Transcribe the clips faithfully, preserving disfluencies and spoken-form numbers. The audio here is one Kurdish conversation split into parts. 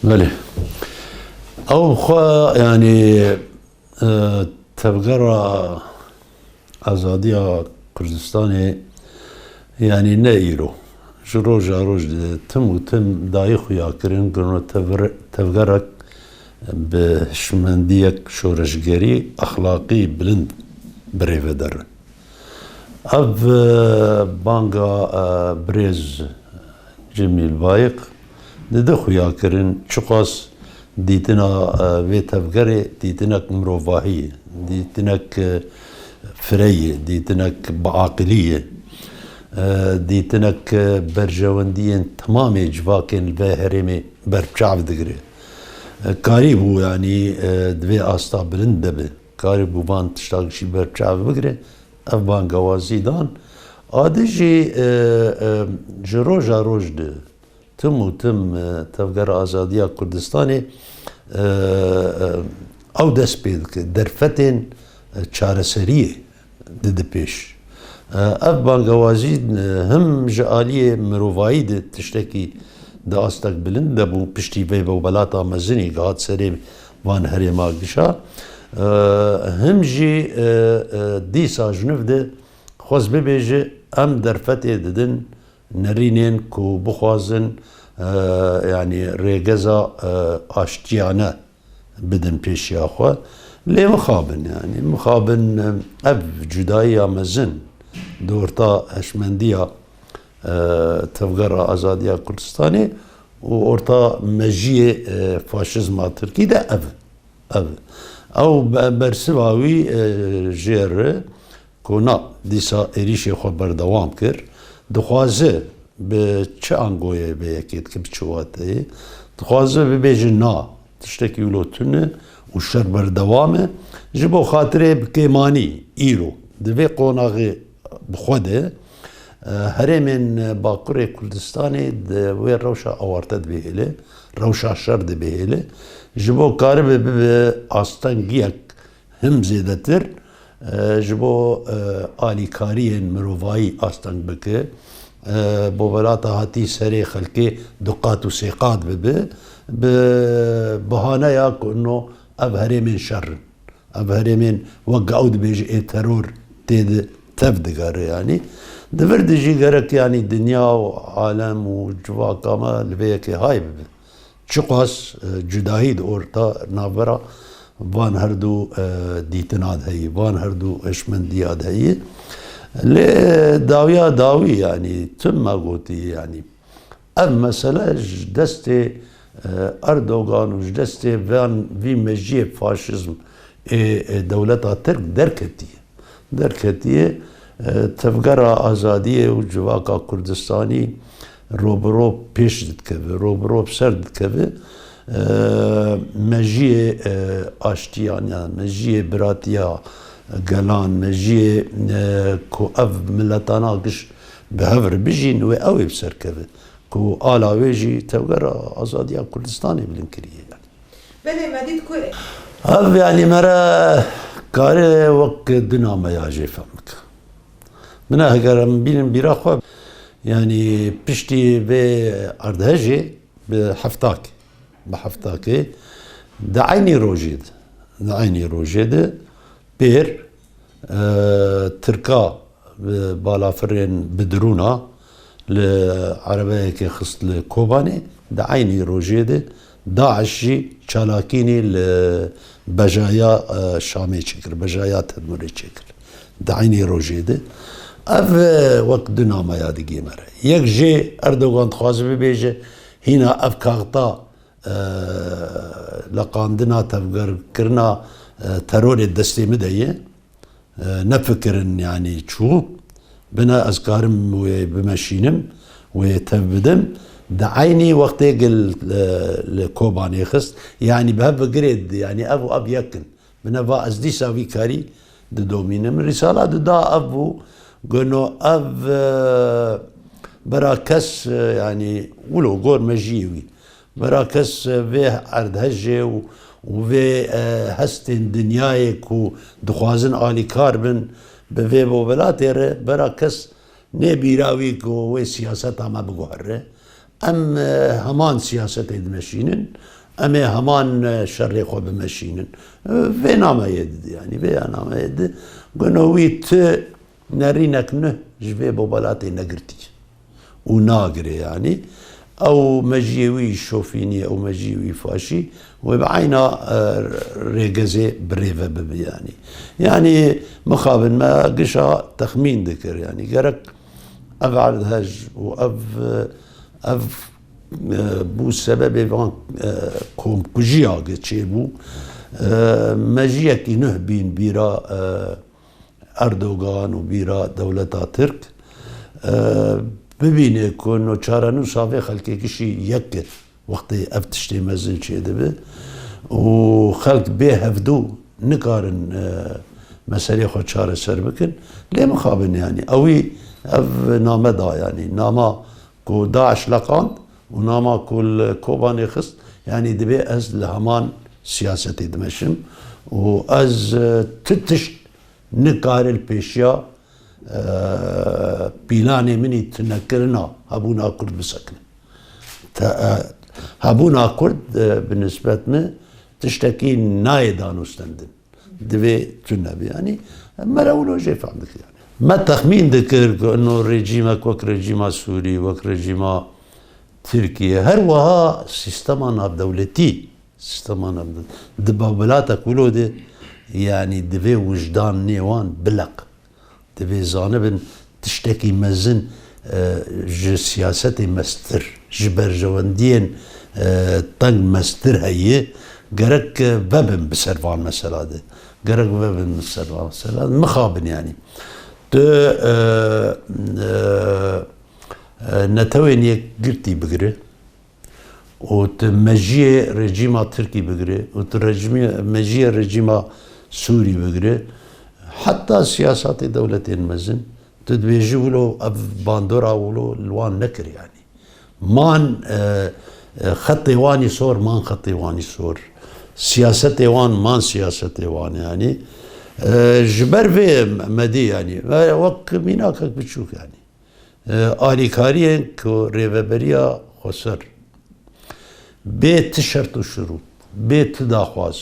Belê. Ew xwe, yanî, e, Tevgera Azadiya Kurdistanê, yanî ne îro, ji roja roj de tim û tim dayî xuya kirin, gurno tevre-, tevgerek bi hişmendiyek şoreşgerî, exlaqî bilind birêve derin. Ev, e, banga, e, birêz Cemîl Bayik dide xuya kirin, çiqas dîtina, e, vê tevgerê dîtinek mirovahî ye, dîtinek, e, fireyî ye, dîtinek biaqilî ye, e, dîtinek, e, berjewendiyên temamê civakên li vê herêmê berbiçav digire. E, karîbû, yanî, e, di vê asta bilind de be. Karîbû van tişta gişî berbiçav bigire. Ev bangawazî dan. A di jî, e, e, ji roja roj de tim û tim, e, Tevgera Azadiya Kurdistanê, e, e, ew dest pê dike. Derfetên, e, çareseriyê dide pêş. E, ev bangawazî, e, him ji aliyê mirovayî de tiştekî di astek bilind de bû, piştî vê welata mezinî gihat serê van herêma gişa. E, him jî, e, e, dîsa ji nû de xwest bibêje, em derfetê didin nerînên ku bixwazin, e, yanî rêgeza, e, aştiyane bidin pêşiya xwe. Lê mixabin, yanî mixabin, e, ev cudayiya mezin di orta hişmendiya, e, Tevgera Azadiya Kurdistanê û orta mejiyê, e, faşizma Tirkî de ev, ev. Ew be-, bersiva wî, e, jê re ku na dîsa êrîşê xwe berdewam kir, dixwaze bi çi angoyê vê yekê dike, bi çi wateyê, dixwaze bibêje na, tiştekî wilo tune û şer berdewam e. Ji bo xatirê bi kêmanî îro di vê qonaxê bi xwe de, e, herêmên Bakurê Kurdistanê di wê rewşa awarte dibihêle, rewşa şer dibihêle. Ji bo karibe bibe astengiyek him zêdetir, e, ji bo, e, alîkariyên mirovayî asteng bike, e, bo welata hatî serê xelkê du qat û sê qat bibe, bi bahaneya ku no ev herêmên şer in. Ev herêmên wek ew dibêje ê teror tê de tev digere yanî. Di vir de jî gerek yanî dinya û alem û civaka me li vê yekê hay bibe. Çiqas, e, cudahî di orta navbera van her du, e, dîtina de heyî, van her du hişmendiya de heyî. Lê dawiya dawî, yanî tim me gotî, yanî ev mesele ji destê, e, Erdogan û ji destê van, vî mejiyê faşizm ê, e, dewleta Tirk derketiye. Derketiye, e, Tevgera Azadiyê û Civaka Kurdistanî ro bi ro pêş dikeve, ro bi ro bi ser dikeve. E, mejiyê, e, aştiyaniya, mejiyê biratiya gelan, mejiyê, e, ku ev miletana giş bi hev re bijîn, wê ew ê bi ser keve. Ku ala wê jî Tevgera Azadiya Kurdistanê bilind kiriye. Belê, me dît ku Ev, yanî, me re kare wek du nameya jê fehm bike. Bine, heger em bînin bîra xwe, yanî, piştî vê erdhejê bi heftak, bi heftakê, di eynî rojê de, di eynî rojê de pêr, e, Tirka bi balafirên bi dirûna li erebeyekê xist li Kobanê, di eynî rojê de DAIŞ jî çalakînî li bejaya, e, Şamê çêkir, bejaya Tedmurê çêkir. Di eynî rojê de ev, e, wek du nameya digê me re. Yek jê Erdogan dixwaze bibêje, hîna ev kaxta, e, leqandina, tevgerkirina, e, terorê destê min de ye. E, nefikirin, yanî çû. Bine ez karim wê bimeşînim, wê tev bidim. Di eynî wextê gel, e, li Kobanê xist. Yanî bi hev ve girê, yanî ev û ev yek in. Bine va ez dîsa vî karî didomînim. Rîsala dida ev bû, gono ev, e, bera kes, e, yanî wilo gor mejiyê wî. Bera kes vê erdhejê û, û vê, e, hestên dinyayê ku dixwazin alîkar bin bi vê bo welatê re, bera kes nê bîra wî ku wê siyaseta me biguhere. Em, e, heman siyasetê dimeşînin, em ê heman, e, şerê xwe bimeşînin. E, vê nameyê di, yanî vê ya nameyê di, gono wî ti nerînek nuh ji vê bobelatê negirtî û nagirê, yanî ew mejiyê wî şofînî, ew mejiyê wî faşî, wê bi eyna, e, rêgezê bi rê ve bibe, yanî. Yanî mixabin me gişa texmîn dikir, yanî gerek ev erdhej û ev, ev, e, bû sebebê van, e, komkujiya ge çêbû. E, mejiyekî nuh bîn bîra, e, Erdogan û bîra dewleta Tirk, e, bibîne ku no çarenûsa vê xelkê gişî yek kir. Wextê ev tiştê mezin çêdibe û xelk bê hevdû nikarin, e, meselê xwe çareser bikin. Lê mixabin, yanî ewî ev name da, yanî nama ku DAIŞ leqand û nama ku li Kobanê xist, yanî divê ez li heman siyasetê dimeşim û ez, e, ti tişt nikare li pêşiya, e, pîlanê min î tunekirina hebûna Kurd bisekine. Te, e, hebûna Kurd, e, bi nisbet min tiştekî nayê danûstendin. Divê tune be. Yanî me re wilo jê fehm dikir, yanî. Me texmîn dikir ku ino rejîmek wek rejîma Sûrî, wek rejîma Tirkiye, her wiha sîstema navdewletî, sîstema navde-, di bawbelatek wilo de, yanî divê wijdanê wan bileq. Divê zanibin tiştekî mezin, e, ji siyasetê mestir, ji berjewendiyên, e, teng mestir heye, gerek, e, vebin bi ser van mesela de. Gerek vebin bi ser van mesela de. Mixabin, yanî. Tu, e, e, e, netewên yekgirtî bigire, û tu mejiyê rejîma Tirkî bigire û tu rejîmê-, mejiyê rejîma Sûrî bigire, heta siyasatê dewletên mezin, tu dibêjî wilo ev bandora wilo li wan nekir, yanî. Man, e, e, xetê wanî sor, man xetê wanî sor. Siyasetê wan, man siyasetê wan, yanî. E, ji ber vê me dî, yanî. Ve wek mînakek biçûk, yanî. E, alîkariyên ku Rêveberiya Xweser bê ti şert û şurût, bê ti daxwaz,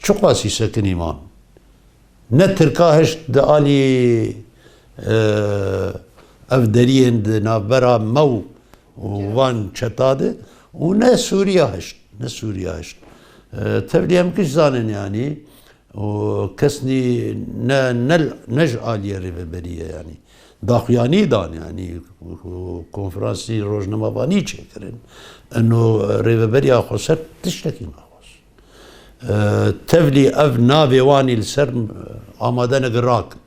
çiqasî sekinî man. Ne Tirka hişt di alî, e, ev deriyên di navbera me û, û van çeta de û ne Sûriya hişt, ne Sûriya hişt. E, tevlî em giş zanin, yanî, û kes nî-, ne, ne, ne ji aliyê rêveberî ye, yanî. Daxuyanî dan, yanî, konferansî rojnamevanî çêkirin. Eno rêveberiya Xweser tiştekî naxwaz. E, tevlî ev navê wanî li ser, e, amade neke rakin.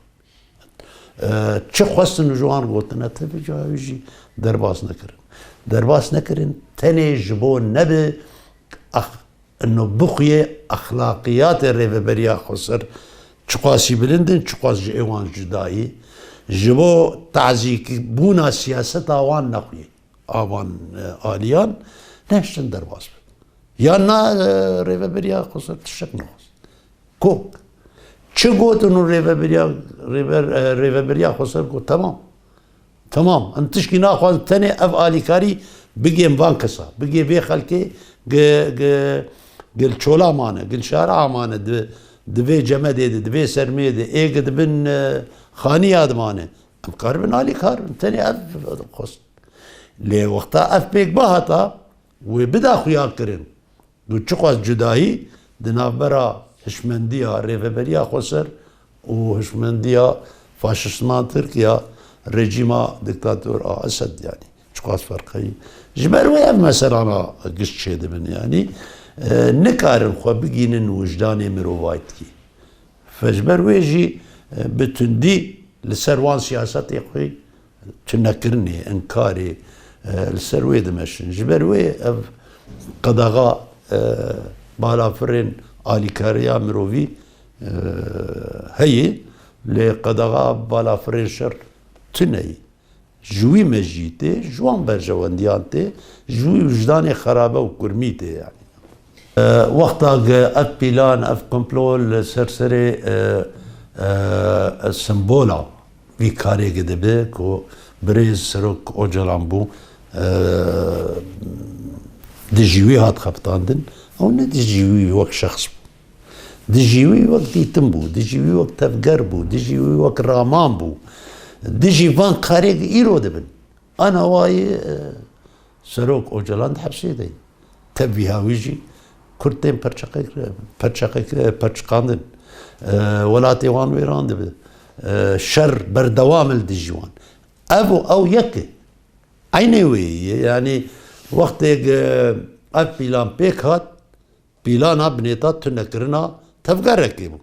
E, çi xwestin ji wan gotine, tevlî cayê jî derbas nekirin. Derbas nekirin, tenê ji bo nebi ex-, Ino bixuye exlaqiyatê Rêveberiya Xweser çiqasî bilind in, çiqas ji êwan cudayî, ji bo tazîkbûna siyaseta wan nexuye, a van, e, aliyan nehiştin derbas bin. Ya na, e, Rêveberiya Xweser tiştek nexwest. Kok. Çi gotin û Rêveberiya, Rêber-, e, Rêveberiya Xweser got, temam. Temam. Em tişkî naxwazin, tenê ev alîkarî bigên van kesa. Bigê vê xelkê gi-, gi-, gil çola mane, gil şara mane, di, di vê cemedê de, di vê sermê de, ê gi di bin, e, xaniya de mane. Em karibin alîkar bin. Tenê ev xwest. Lê wexta ev pêk bihata, wê bida xuya kirin. Û çiqas cudayî di navbera hişmendiya Rêveberiya Xweser û hişmendiya faşistman Tirk ya rejîma diktator a Esed, yanî çiqas ferq heye. Ji ber wê ev meselana giş çêdibin, yanî, e, nikarin xwe bigînin wijdanê mirovayîtkî. Fe ji ber wê jî, e, bi tundî li ser wan siyasetê xwe tunekirinê, inkarê, e, li ser wê dimeşin. Ji ber wê ev qedaxa, e, balafirên alîkariya mirovî, e, heye, lê qedaxa balafirên şer tune ye. Ji wî mejî tê, ji wan berjewendiyan tê, ji wî wijdanê xerabe û kurmî tê, yanî. E, wexta ge ev pîlan, ev komplo li ser serê, e, e, simbola vî karê ge dibe ku birêz Serok Ocalan bû, e, dijî wî hat xebitandin, ew ne dijî wî wek şexs bû. Dijî wî wek dîtin bû, dijî wî wek tevger bû, dijî wî wek raman bû. Dijî van karê îro dibin. Ana wayê, e, Serok Ocalan di hepsê de ye. Tevîha wî jî Kurd tên perçeqe-, perçeqe-, perçiqandin. E, welatê wan wêran dibe. E, şer berdewam e li dijî wan. Ev û ew yek e. Eynê wê ye. Yanî wextê, e, ev pîlan pêk hat, pîlana binêta tunekirina tevgerekê bû.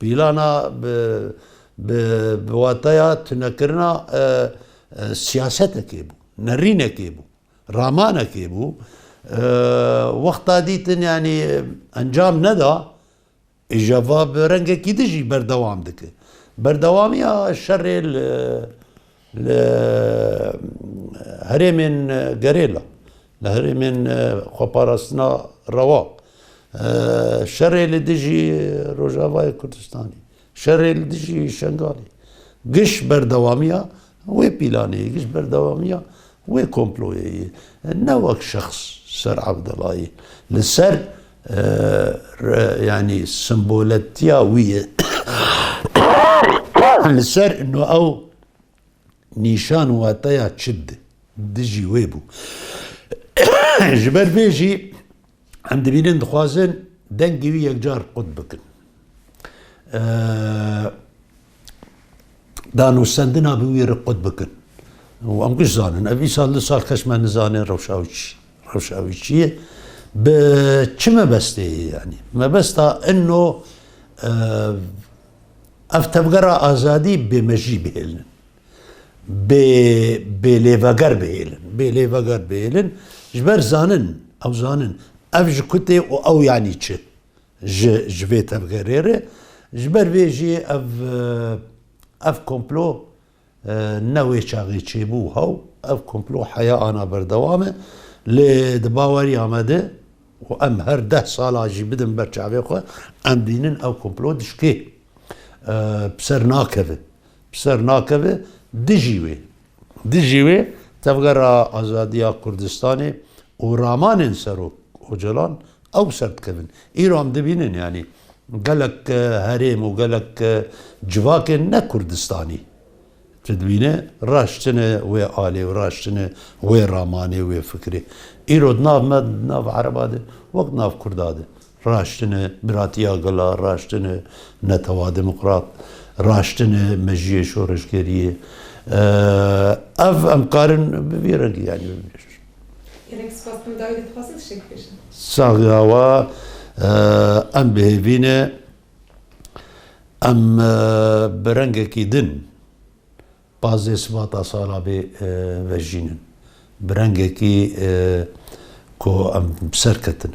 Pîlana bi, bi, bi wateya tunekirina, e, e, siyasetekê bû, nerînekê bû, ramanekê bû. E, wexta dîtin, yanî encam neda, îja va bi rengekî din jî berdewam dike. Berdewamiya şerê li, li herêmên gerêla, li herêmên xweparastina rewa, e, şerê li dijî Rojavayê Kurdistanê, şerê li dijî Şengalê, giş berdewamiya wê pîlanê ye, giş berdewamiya wê komployê ye. Ne wek şexs Ser Evdelayê. Li ser, e, re-, yanî simboletiya wî ye. Li ser no ew nîşan wateya çi di-, dijî wê bû. Ji ber vê jî em dibînin, dixwazin dengê wî yekcar qut bikin. E, danûstendina bi wî re qut bikin. Û em giş zanin, ev îsal du sal kes me nizane rewşa wî çi, rewşa wî çi ye. Bi çi mebestê ye yanî? Mebesta ino, e, ev tevgera azadî bê mejî bihêlin. Bê, bê lêveger bihêlin. Bê lêveger bihêlin. Ji ber zanin, ew zanin. Ev ji ku tê û ew yanî çi? Ji, ji vê tevgerê re. Ji ber vê jî ev, e, ev komplo, e, ne wê çaxê çêbû hew. Ev komplo heya ana berdewam e. Lê di baweriya me de û em her deh sala jî bidin ber çavê xwe, em dînin ew komplo dişkê. E, bi ser nakeve. Bi ser nakeve dijî wê. Dijî wê tevgera azadiya Kurdistanê û ramanên Serok Ocalan ew ser dikevin. Îro em dibînin, yanî gelek, e, herêm û gelek, e, civakên ne Kurdistanî, tu dibîne, raştine wê alê û raştine wê ramanê, wê fikrê. Îro di nav me, di nav Ereba de, wek di nav Kurda de, raştine biratiya gela, raştine netewa demokrat, raştine mejiyê şoreşgeriyê. Eee, ev em karin bi vî rengî, yanî, Gelek spas, em dawî dixwazin tiştek bêjin. Saxiya we, eee, em bi hêvî ne, em, eee, bi rengekî din pazdeh Sibata sala bê, e, vejînin. Bi rengekî, e, ku em bi ser ketin.